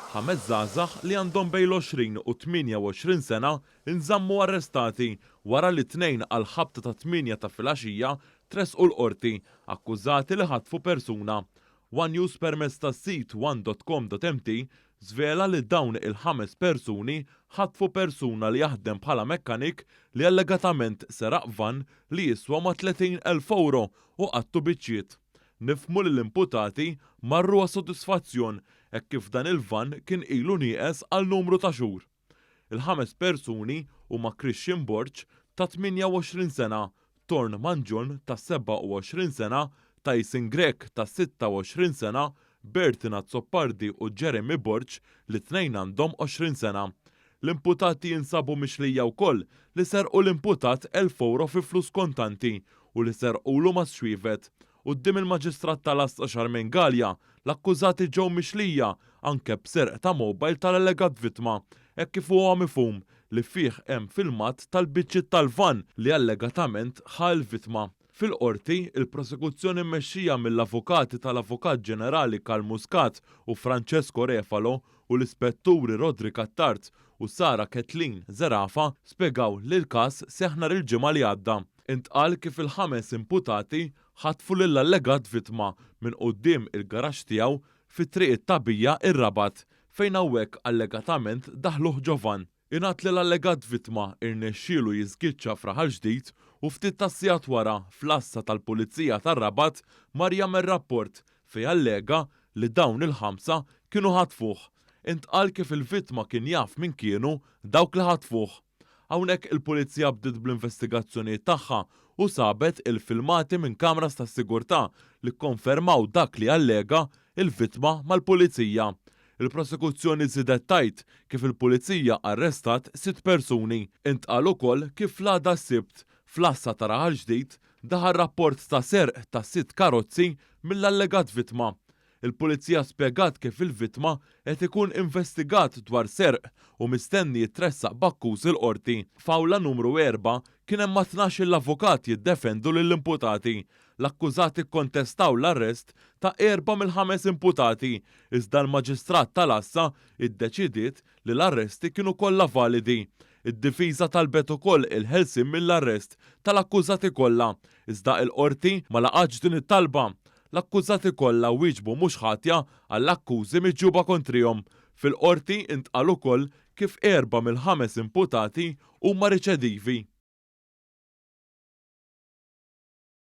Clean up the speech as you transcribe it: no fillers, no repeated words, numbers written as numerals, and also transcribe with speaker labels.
Speaker 1: Ħames żgħażagħ li għandhom bejn l-20 u 28 sena nżammu arrestati wara li t-Tnejn għall-ħabta tat-tmienja ta' filgħaxija tressqu l-Qorti akkużati li ħatfu persuna. One News permezz tas-sit one.com.mt żvela li dawn il-ħames persuni ħatfu persuna li jaħdem bħala mekkanik li allegatament seraq vann li jiswa ma' 30,000 ewro u qattu biċċiet. Nifhmu li l-imputati marru għas-sodisfazzjon hekk kif dan il-vann kien ilu nieqes għal numru ta' xhur. Il-ħames persuni huma Christian Borg ta' 28 sena, Torn Mangion ta' 27 sena, Tyson Grech ta' 26 sena, Bertin Azzopardi u Jeremy Borg li t-tnejn għandhom 20 sena. L-imputati jinsabu mixlija wkoll li serqu l-imputat 1,000 ewro fi flus kontanti u li serqulu mas-xwievet. Quddiem il-Maġistrat tal-Għassa Charmaine Galea, l-akkużati ġew mixlija anke b'serq ta' mobile tal-allegat vittma, hekk kif huwa mifhum li fih hemm filmat tal-biċċiet tal-vann li allegatament ħa l-vittma. Fil-Qorti, il-prosekuzzjoni mmexxija mill-avukati tal-Avukat Ġenerali Karl Muscat u Francesco Refalo u l-Ispetturi Roderick Attard u Sarah Kathleen Zerafa spjegaw li l-każ seħħ nhar il-Ġimgħa li għadda. Intqal kif il-ħames imputati ħatfu lill-allegat vittma minn quddiem il-garaxx tiegħu fi Triq it-Tagħbija ir-Rabat fejn hawnhekk allegatament daħluh ġo vann. Ingħad li l-allegat vittma irnexxielu jiżgiċċa f'Raħal Ġdid u ftit tas-sigħat wara fl-għassa tal-Pulizija tar-Rabat mar jagħmel rapport fejn allega li dawn il-ħamsa kienu ħatfuh. Intqal kif il-vittma kien jaf min kienu dawk li ħatfuh. Hawnhekk il-Pulizija bdiet bl-investigazzjonijiet tagħha u sabet il-filmati minn kameras tas-sigurtà li kkonfermaw dak li allega l-vittma mal-Pulizija. Il-Prosekuzzjoni żiedet tgħid kif il-Pulizija arrestat sitt persuni. Intqal ukoll kif l-għada s-Sibt, fl-għassa ta' Raħal Ġdid, daħal rapport ta' serq ta' sitt karozzi mill-allegat vittma. Il-Pulizija spjegat kif il-vittma qed ikun investigat dwar serq u mistenni jitressaq b'akkużi l-Qorti. F'awla numru erbgħa kien hemm ma' tnax-il avukat jiddefendu lill-imputati. L-akkużati kkontestaw l-arrest ta' erba' mill-ħames imputati, iżda l-Maġistrat tal-Għassa iddeċidiet li l-arresti kienu kollha validi. Id-difiża talbet ukoll il-ħelsien mill-arrest tal-akkużati kollha, iżda il-Qorti ma laqgħetx din it-talba. L-akkużati kollha wieġbu mhux ħatja għall-akkużi miġjuba kontrihom. Fil-Qorti intqal ukoll kif erba' mill-ħames imputati huma riċedivi.